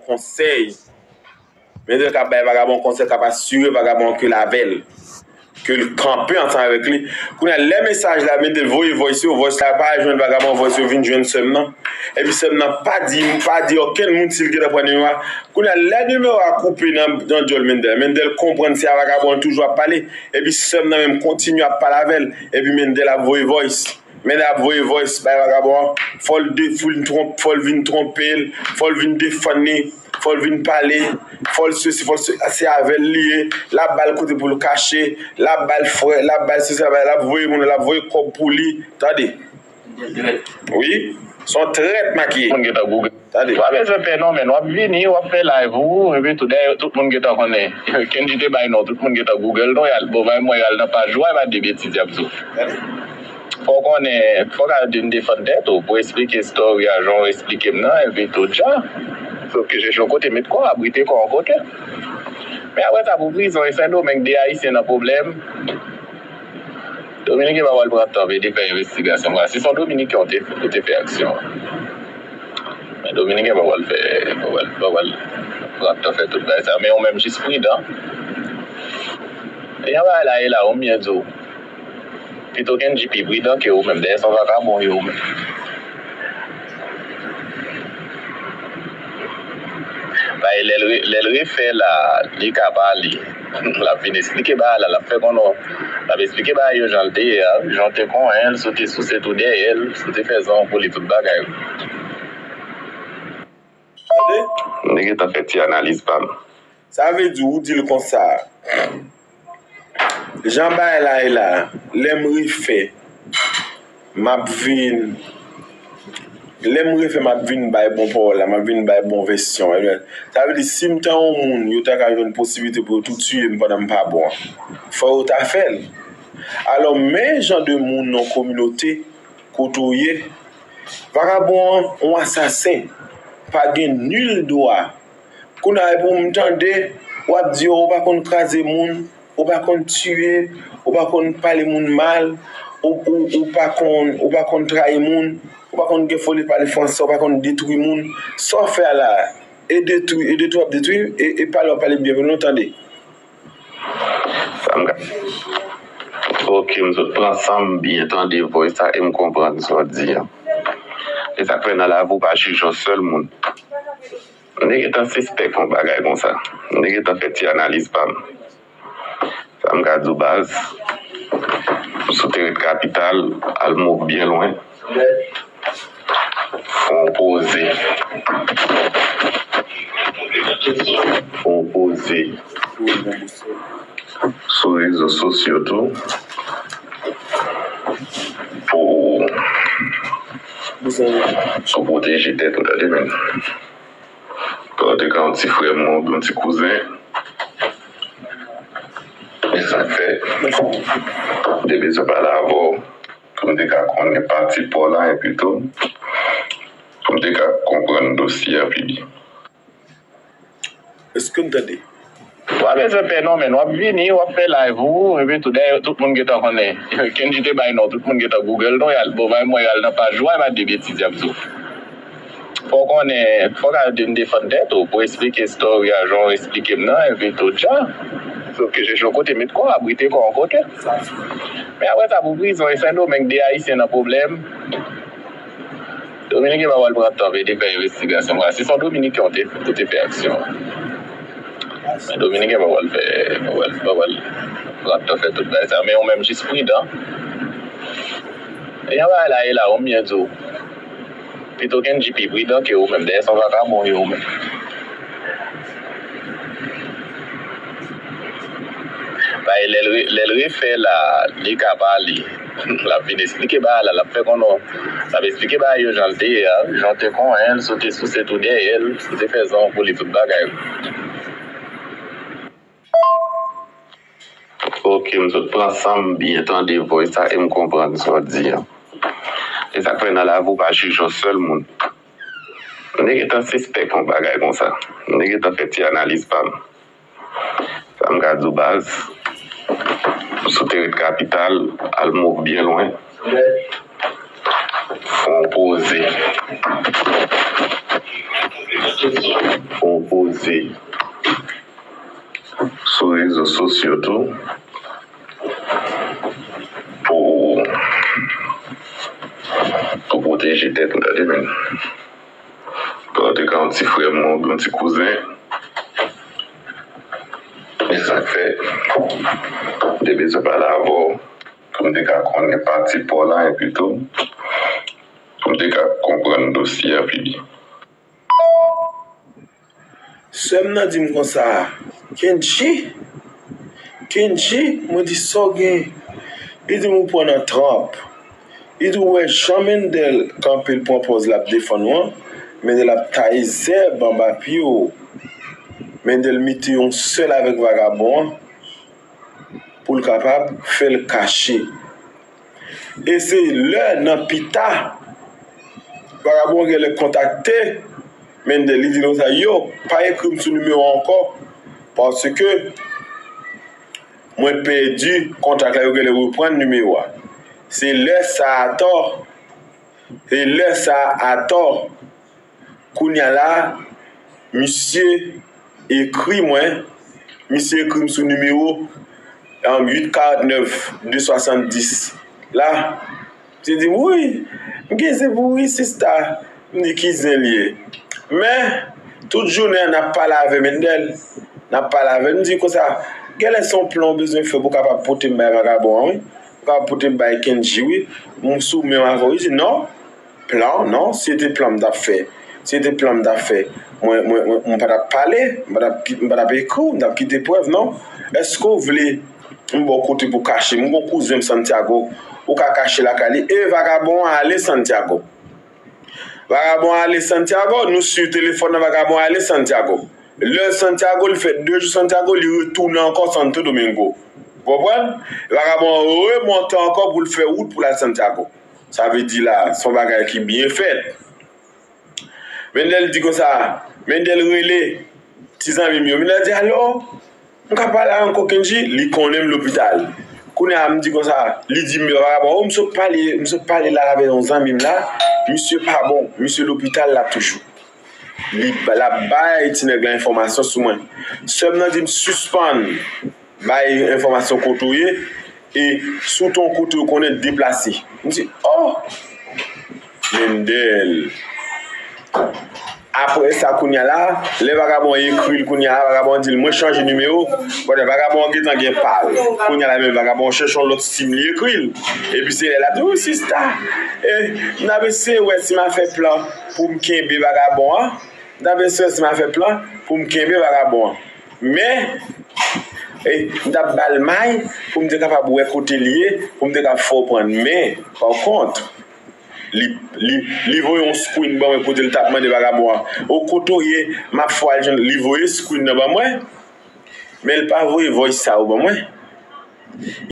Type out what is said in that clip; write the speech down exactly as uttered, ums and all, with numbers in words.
konsèy. Mendel ka bay vagabon konsèy, k ap asire vagabon ke l avè l, ke l kanpe ansanm avèk li. Kounye a, lè mesaj la, Mendel voye voice yo, voice la pa jwenn vagabon, voice yo vin jwenn sè m nan. Epi sè m nan pa di, pa di okenn moun si l gentan pran nimewo a. Kounye a, lè nimewo a koupe nan, nan djòl Mendel, Mendel konprann se a vagabon l toujou ap pale. Epi sè m nan menm kontinye ap pale avè l. Epi Mendel ap voye voice. Mendel ap voye voice bay vagabon an. Fò l de-, fò l vin twonp-, fò l vin twonpe l. Fò l vin defann li. Fò l vin pale. Fò l sesi, fò l se, se avè l li ye. L ap ba l kote pou l kache. L ap ba l frè, l ap ba l sesi, l ap ba l, l ap voye moun, l ap voye kòb pou li. Tande. Wi. Se yon trèt makiye. Moun gentan Google. Tande. W ap bezwen fè non, men w ap vini, w ap fè live ou, epi tou, dèyè tout moun gentan konnen. Kendji te bay non, tout moun gentan Google non, y al, bon, bay mwen y al nan paj ou a, y pa de betiz y ap di w. Tande. Fò w konnen, fò w ka vin defann tèt ou, pou w esplike story a, jan w esplike m nan, epi tou, dja. Sòf ke chèche yon kote, met kò w, abrite kò w yon kote. Men apre sa, pou prizon, e Sendomeng, de Ayisyen nan pwoblèm. Dominiken pa pral pran tan pou yo te fè envestigasyon. Si se yon Dominiken, ou te, ou te fè aksyon an. Men Dominiken pa pral fè, pa pral, pa pral pran tan fè tout bagay sa. Men ou menm jis pridan. E yon bagay la, e la, ou byen di w. Pito Kendji pi pridan ke ou menm. Dèyè se yon vagabon, ou ye ou menm. Bay lè l re-, lè l refè la, li ka pale. L ap vin esplike bagay la, l ap fè konnen, l ap esplike bagay yo jan l te ye a, jan w te konnen l, si w te souse tou dèyè l, si w te fè zan pou li, tout bagay. Tande? M te gentan fè ti analiz pa m. Sa vle di, ou di l konsa, jan bagay la ye la, lè m refè, m ap vin, lè m refè, m ap vin bay bon pawòl la, m ap vin bay bon vèsyon. Sa vle di, si m ta yon moun, yo ta ka jwenn posiblite pou yo tou tiye m pandan m pa bon an, fò yo ta fè l. Alò, men jan de moun nan yon kominote kote w ye, vagabon an, yon asasen, pa gen nil dwa. Kounye a, epi w m tande, w ap di, "Oh, ou pa konn kraze moun, ou pa konn tiye, ou pa konn pale moun mal, ou, ou, ou pa konn, ou pa konn trayi moun, ou pa konn gen foli pale fransè, ou pa konn detwi moun." Sa w fè a la, e detwi, e detwi w ap detwi, e, e pale w ap pale byen pou nou tande. Sa m ka. Ok, m sot pran san m byen tande voice sa e m konprann sa w di an. E sa k fè nan lavi w pa jije yon sèl moun. M te gentan sispèk yon bagay konsa. M te gentan fè ti analiz pa m. Sa m ka di w baz, sou te ret kapital, al move byen lwen. Fò w poze. Fò w poze. Sou rezo sosyo tou. Pou, pou pwoteje tèt ou, tande men. Kan w te ka yon ti frè m, yon ti kouzen. E sa k fè, m te bezwen pale avè w, pou m te ka konnen pati pa w la, epi tou, pou m te ka konprann dosye a pi byen. Èske n tande? W ap bezwen pè non, men w ap vini, w ap fè live ou, epi tou, dèyè tout moun gentan konnen. Kendji te bay non, tout moun gentan Google non, y al, bon, bay mwen y al nan paj ou a, y pa de betiz y ap di w. Fò w konnen, fò w ka vin defann tèt ou, pou esplike story a, jan w esplike m nan, epi tou, dja. Sòf ke chèche yon kote met kò w, abrite kò w yon kote. Men apre sa, pou prizon, e Sendomeng, de Ayisyen nan pwoblèm. Dominiken pa pral pran tan pou yo te fè envestigasyon konsa. Si se yon Dominiken, ou te, ou te fè aksyon an. Men Dominiken pa pral fè, pa pral, pa pral pran tan fè tout bagay sa. Men ou menm jis pridan. E yon bagay la, e la, ou byen di w. Pito Kendji pi pridan ke ou menm. Dèyè se yon vagabon, ou ye ou menm. Bay lè l re-, lè l refè la, li ka pale. L ap vin esplike bagay la, l ap fè konnen, l ap esplike bagay yo jan l te ye a, jan w te konnen l, si w te souse tou dèyè l, si w te fè zan pou li, tout bagay. Ok, m sot pran san m byen tande voice sa e m konprann sa w di an. E sa k fè nan lavi w pa jije yon sèl moun. M te gentan sispèk yon bagay konsa. M te gentan fè ti analiz pa m. Sa m ka di w baz, sou te ret kapital, al move byen lwen. Fò w poze. Fò w poze sou rezo sosyo tou pou, pou pwoteje tèt ou, tande, men. Pou te ka yon ti frè mwen, yon ti kouzen. E sa k fè, m te bezwen pale avè w, pou m te ka konnen pati pa w la, epi tou, pou m te ka konprann dosye a pi byen. Sè m nan di m konsa, Kendji, Kendji, mwen di sa w gen? Li di m ou pran nan tranp. Li di ou wè jan Mendel kanpe l pran pòz l ap defann ou an, Mendel ap taye zèb anba pye w. Mendel mete yon sèl avèk vagabon an pou l kapab fè l kache. E se lè nan pita, vagabon an genlè kontakte Mendel, li di l konsa, yo, pa ekri m sou nimewo a ankò, paske mwen pèdi kontak la, yo genlè reprann nimewo a. Se lè sa a atò, se lè sa a atò, kounye a la, misye ekri mwen, misye ekri m sou nimewo, um, uit karant nèf de swasanndis la. Misye di m, wi, m gen zen pou wi, sista. M di, ki zen l ye? Men, tout jounen an, n ap pale avè Mendel. N ap pale avè l. M di konsa, genlè se yon plan w bezwen fè pou w kapab pote m bay vagabon an, wi. Ou kapab pote m bay Kendji, wi. M sou menm avè w. Li di, non. Plan, non, si se te plan m t ap fè, si se te plan m t ap fè, mwen, mwen, mwen, mwen pa t ap pale, mwen pa t ap ki-, mwen pa t ap ekri w, mwen t ap kite prèv, non. Èske w vle m ba w kote pou w kache? M gon kouzen m Santiago, ou ka kache lakay li. E vagabon an ale Santiago. Vagabon an ale Santiago, nou swiv telefòn nan, vagabon an ale Santiago. Lè Santiago, li fè de jou Santiago, li retounen ankò Santo Domingo. Ou konprann? Vagabon an remonte ankò pou l fè wout pou l al Santiago. Sa vle di la, se yon bagay ki byen fèt. Mendel di konsa, Mendel rele ti zanmi m yo. Mendel di, alo, m ka pale a ankò Kendji? Li konnen m lopital. Kounye a, m di konsa, li di m, yo, vagabon, o, m sot pale, m sot pale la avè yon zanmi m la, misye pa bon, misye lopital la toujou. Li, l ap bay ti nèg la enfòmasyon sou mwen. Sè m nan di m sispann bay enfòmasyon kote w ye, e si w te yon kote w konnen, deplase. M di, o! Mendel. Apre sa, kounye a la, lè vagabon an ekri l, kounye a la, vagabon an di l, mwen chanje nimewo. Pandan vagabon an gentan gen pa l. Kounye a la, menm vagabon an chèche yon lòt sim, li ekri l. Epi se lè l ap di, wi, sista, e, m ap eseye wè si m a fè plan pou m kenbe vagabon an. M t ap eseye si m a fè plan pou m kenbe vagabon an. Men, e, m t ap ba l may pou m te kapab wè kote l ye, pou m te ka fè w pran. Men, pa kont, li, li, li voye yon screen ban mwen kote l t ap mande vagabon an, o, kote w ye, m ap fè w al jwenn. Li voye screen nan ban mwen, men l pa voye voice sa yo ban mwen.